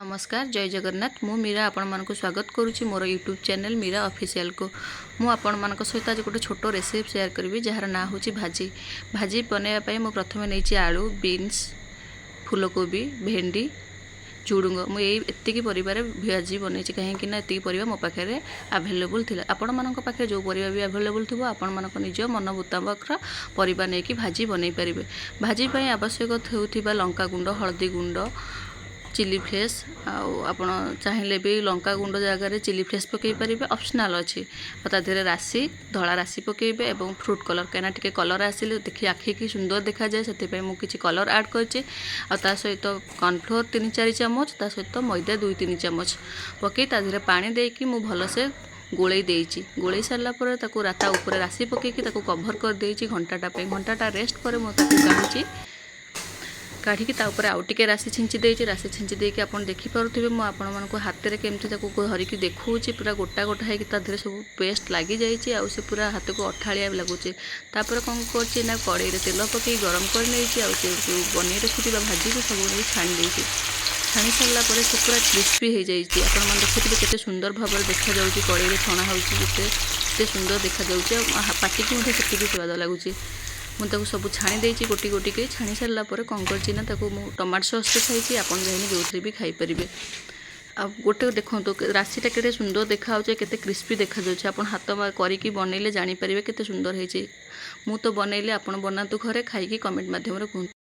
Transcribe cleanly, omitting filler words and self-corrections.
ନମସ୍କାର, ଜୟ ଜଗନ୍ନାଥ। ମୁଁ ମୀରା, ଆପଣମାନଙ୍କୁ ସ୍ୱାଗତ କରୁଛି ମୋର ୟୁଟ୍ୟୁବ୍ ଚ୍ୟାନେଲ୍ ମୀରା ଅଫିସିଆଲକୁ। ମୁଁ ଆପଣମାନଙ୍କ ସହିତ ଆଜି ଗୋଟେ ଛୋଟ ରେସିପି ସେୟାର କରିବି, ଯାହାର ନାଁ ହେଉଛି ଭାଜି। ଭାଜି ବନାଇବା ପାଇଁ ମୁଁ ପ୍ରଥମେ ନେଇଛି ଆଳୁ, ବିନ୍ସ, ଫୁଲକୋବି, ଭେଣ୍ଡି, ଝୁଡ଼ୁଙ୍ଗ। ମୁଁ ଏଇ ଏତିକି ପରିବାରେ ଭାଜି ବନେଇଛି, କାହିଁକି ନା ଏତିକି ପରିବା ମୋ ପାଖରେ ଆଭେଲେବୁଲ୍ ଥିଲା। ଆପଣମାନଙ୍କ ପାଖରେ ଯେଉଁ ପରିବା ବି ଆଭେଲେବୁଲ୍ ଥିବ, ଆପଣମାନଙ୍କ ନିଜ ମନ ମୁତାବକର ପରିବା ନେଇକି ଭାଜି ବନେଇ ପାରିବେ। ଭାଜି ପାଇଁ ଆବଶ୍ୟକ ହେଉଥିବା ଲଙ୍କା ଗୁଣ୍ଡ, ହଳଦୀ ଗୁଣ୍ଡ, ଚିଲି ଫ୍ଲେକ୍ସ। ଆଉ ଆପଣ ଚାହିଁଲେ ବି ଲଙ୍କା ଗୁଣ୍ଡ ଜାଗାରେ ଚିଲି ଫ୍ଲେକ୍ସ ପକାଇ ପାରିବେ, ଅପସନାଲ୍ ଅଛି। ଆଉ ତା ଦେହରେ ରାଶି, ଧଳା ରାଶି ପକାଇବେ ଏବଂ ଫ୍ରୁଟ୍ କଲର୍, କାହିଁକିନା ଟିକେ କଲର୍ ଆସିଲେ ଦେଖି ଆଖିକି ସୁନ୍ଦର ଦେଖାଯାଏ, ସେଥିପାଇଁ ମୁଁ କିଛି କଲର୍ ଆଡ଼୍ କରିଛି। ଆଉ ତା ସହିତ କର୍ଣ୍ଣଫ୍ଲୋର୍ 3-4 ଚାମଚ, ତା ସହିତ ମଇଦା 2-3 ଚାମଚ ପକାଇ ତା ଦେହରେ ପାଣି ଦେଇକି ମୁଁ ଭଲସେ ଗୋଳେଇ ଦେଇଛି। ଗୋଳେଇ ସାରିଲା ପରେ ତାକୁ ତା ଉପରେ ରାଶି ପକାଇକି ତାକୁ କଭର୍ କରିଦେଇଛି ଘଣ୍ଟାଟା ପାଇଁ। ଘଣ୍ଟାଟା ରେଷ୍ଟ ପରେ ମୁଁ ତାକୁ କାଢ଼ିଛି। କାଢ଼ିକି ତା ଉପରେ ଆଉ ଟିକେ ରାଶି ଛିଞ୍ଚି ଦେଇଛି। ରାଶି ଛିଞ୍ଚି ଦେଇକି ଆପଣ ଦେଖିପାରୁଥିବେ, ମୁଁ ଆପଣମାନଙ୍କୁ ହାତରେ କେମିତି ତାକୁ ଧରିକି ଦେଖାଉଛି। ପୁରା ଗୋଟା ଗୋଟା ହେଇକି ତା ଦେହରେ ସବୁ ପେଷ୍ଟ ଲାଗିଯାଇଛି ଆଉ ସେ ପୁରା ହାତକୁ ଅଠାଳିଆ ଲାଗୁଛି। ତାପରେ କ'ଣ କରୁଛି ନା କଡ଼େଇରେ ତେଲ ପକାଇ ଗରମ କରିନେଇଛି ଆଉ ସେ ଯେଉଁ ବନେଇ ରଖିଥିବା ଭାଜିକୁ ସବୁ ନେଇ ଛାଣି ଦେଇଛି। ଛାଣି ସାରିଲା ପରେ ସେ ପୁରା କ୍ରିସ୍ପି ହେଇଯାଇଛି। ଆପଣମାନେ ଦେଖୁଥିବେ କେତେ ସୁନ୍ଦର ଭାବରେ ଦେଖାଯାଉଛି। କଡ଼େଇରେ ଛଣା ହେଉଛି ଯେତେ, ଏତେ ସୁନ୍ଦର ଦେଖାଯାଉଛି ଆଉ ପାଟିକି ମଧ୍ୟ ସେତିକି ସ୍ୱାଦ ଲାଗୁଛି। ମୁଁ ତାକୁ ସବୁ ଛାଣି ଦେଇଛି ଗୋଟି ଗୋଟି କରି। ଛାଣି ସାରିଲା ପରେ କ'ଣ କରିଛି ନା ତାକୁ ମୁଁ ଟମାଟୋ ସସ୍ରେ ଖାଇଛି। ଆପଣ ଚାହିଁଲେ ଯେଉଁଥିରେ ବି ଖାଇପାରିବେ। ଆଉ ଗୋଟେ ଦେଖନ୍ତୁ, ରାଶିଟା କେତେ ସୁନ୍ଦର ଦେଖାଯାଉଛି, କେତେ କ୍ରିସ୍ପି ଦେଖାଯାଉଛି। ଆପଣ ହାତ କରିକି ବନେଇଲେ ଜାଣିପାରିବେ କେତେ ସୁନ୍ଦର ହେଇଛି। ମୁଁ ତ ବନେଇଲେ, ଆପଣ ବନାନ୍ତୁ ଘରେ, ଖାଇକି କମେଣ୍ଟ ମାଧ୍ୟମରେ କୁହନ୍ତୁ।